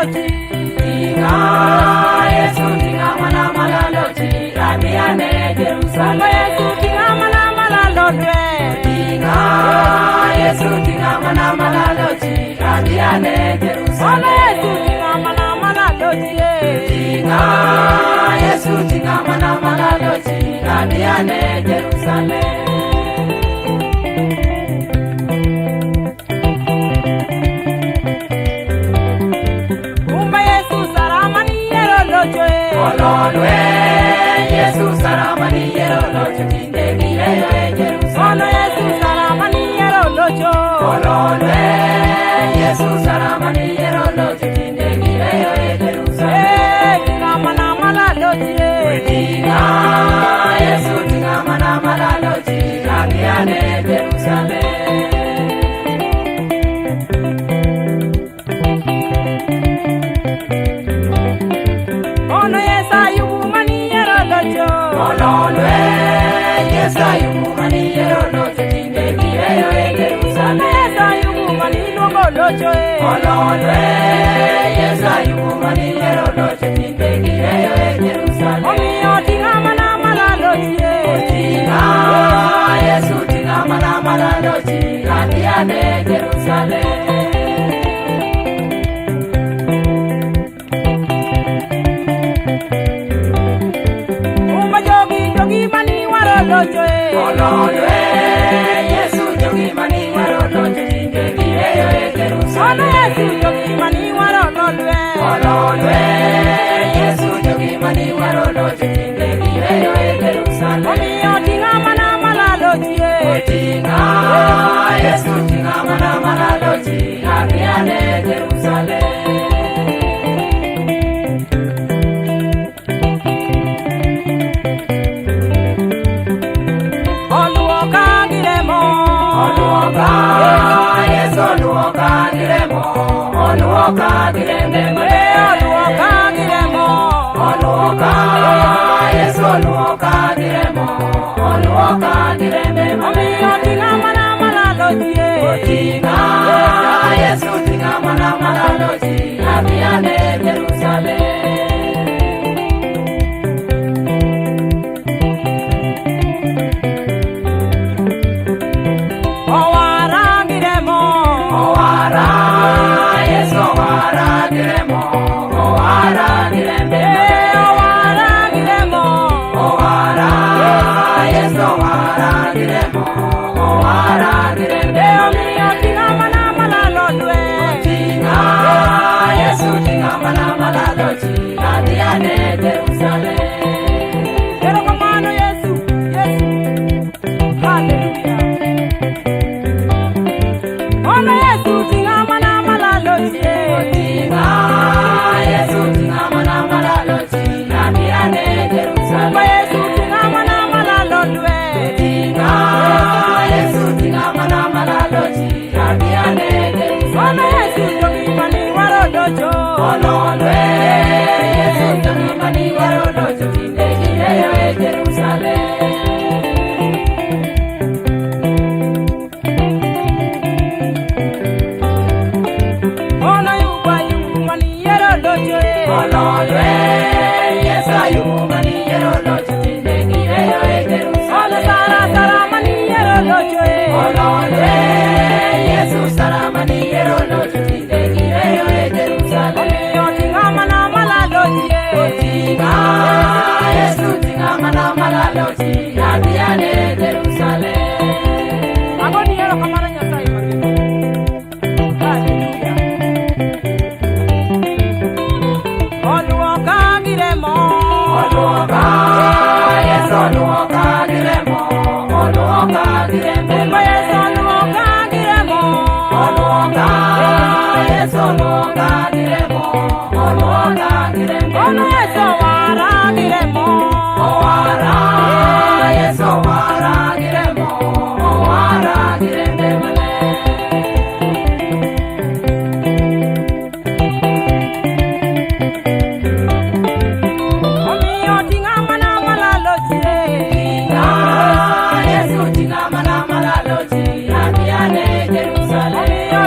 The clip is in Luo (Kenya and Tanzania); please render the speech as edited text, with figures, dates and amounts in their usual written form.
lochi. Tinga Yesu tinga mana malalochi Adhiane Jerusalem. Yesu tinga mana malalolwe. Tinga Yesu tinga mana malalochi Adhiane Jerusalem. Yesu tinga mana malalochi. Tinga Yesu tinga mana malalochi Adhiane Jerusalem. Kumbe Yesu saramani yero locho e. Ololwe Yesu saramani yero locho tinde gireyo e Jerusalem. Ono Yesu saramani yero locho. Ololwe Yesu saramani yero locho tinde gireyo e Jerusalem. Eh, tinga mana malalochi e. Tinga Yesu tinga mana malalochi Adhiane Jerusalem. Ono Yesu ayubu mani yero locho. Ololwe Yesu ayubu mani yero locho tinde gireyo e Jerusalem. Yesu ayubu mani luongo locho e. Ololwe Yesu ayubu mani yero locho tinde gireyo e Jerusalem. Omiyo tinga mana malalochi e. Tinga Yesu tinga mana malalochi Adhiane Jerusalem. Umba jogi jogi mani waro locho e. Ololwe Yesu jogi mani waro locho tinde gireyo e Ono Jerusalem. Yesu jogi mani waro lolwe. Ololwe Yesu jogi mani waro locho tinde gireyo e Jerusalem. Omiyo tinga mana malalochi e. Tinga Yesu tinga mana malalochi Adhiane Jerusalem. Oluoka gi remo. Oluoka Yesu oluoka gi remo. Oluoka gi rembe Eh, oluoka gi remo. Oluoka Yesu oluoka gi remo. Oluoka gi rembe Omiyo tinga mana malalochi e. Tinga Yesu tinga mana malalochi Adhiane Jerusalem. Owara gi remo. Owara Yesu owara gi remo. Owara gi rembe Eh, owara gi remo. Owara Yesu owara gi remo. Owara gi rembe Eh, omiyo tinga mana malalolwe. Tinga Yesu tinga mana malalochi Adhiane Jerusalem. Erokamano Yesu, Yesu. Hallelujah. Ono Yesu tinga mana malalochi e. Tinga Yesu tinga mana malalochi Adhiane Jerusalem. Kumbe Yesu tinga mana malalolwe. Tinga Yesu tinga mana malalochi Adhiane Jerusalem. Ono Yesu jogi mani waro locho. Ololwe Yesu jogi mani waro locho tinde gireyo e Jerusalem. Ono yuba yubu mani yero locho e. Ololwe Yesu ayubu mani yero locho tinde gireyo e Ono Jerusalem. sara sara mani yero locho e. Ololwe Yesu sara mani yero locho tinde gireyo e Jerusalem. Omiyo tinga mana malalochi e. Tinga Yesu tinga mana malalochi Adhiane Jerusalem. Agoni erokamano Nyasaye mangima. Hallelujah. Oluoka gi remo. Oluoka Yesu oluoka gi remo. Oluoka gi rembe Kumbe Yesu oluoka gi remo. Oluoka Yesu oluoka gi remo. Oluoka gi rembe Ono Yesu owara gi remo. Owara Yesu owara gi remo. Owara gi rembe maler. Omiyo tinga mana malalochi e. Tinga Yesu tinga mana malalochi Adhiane Jerusalem. Omiyo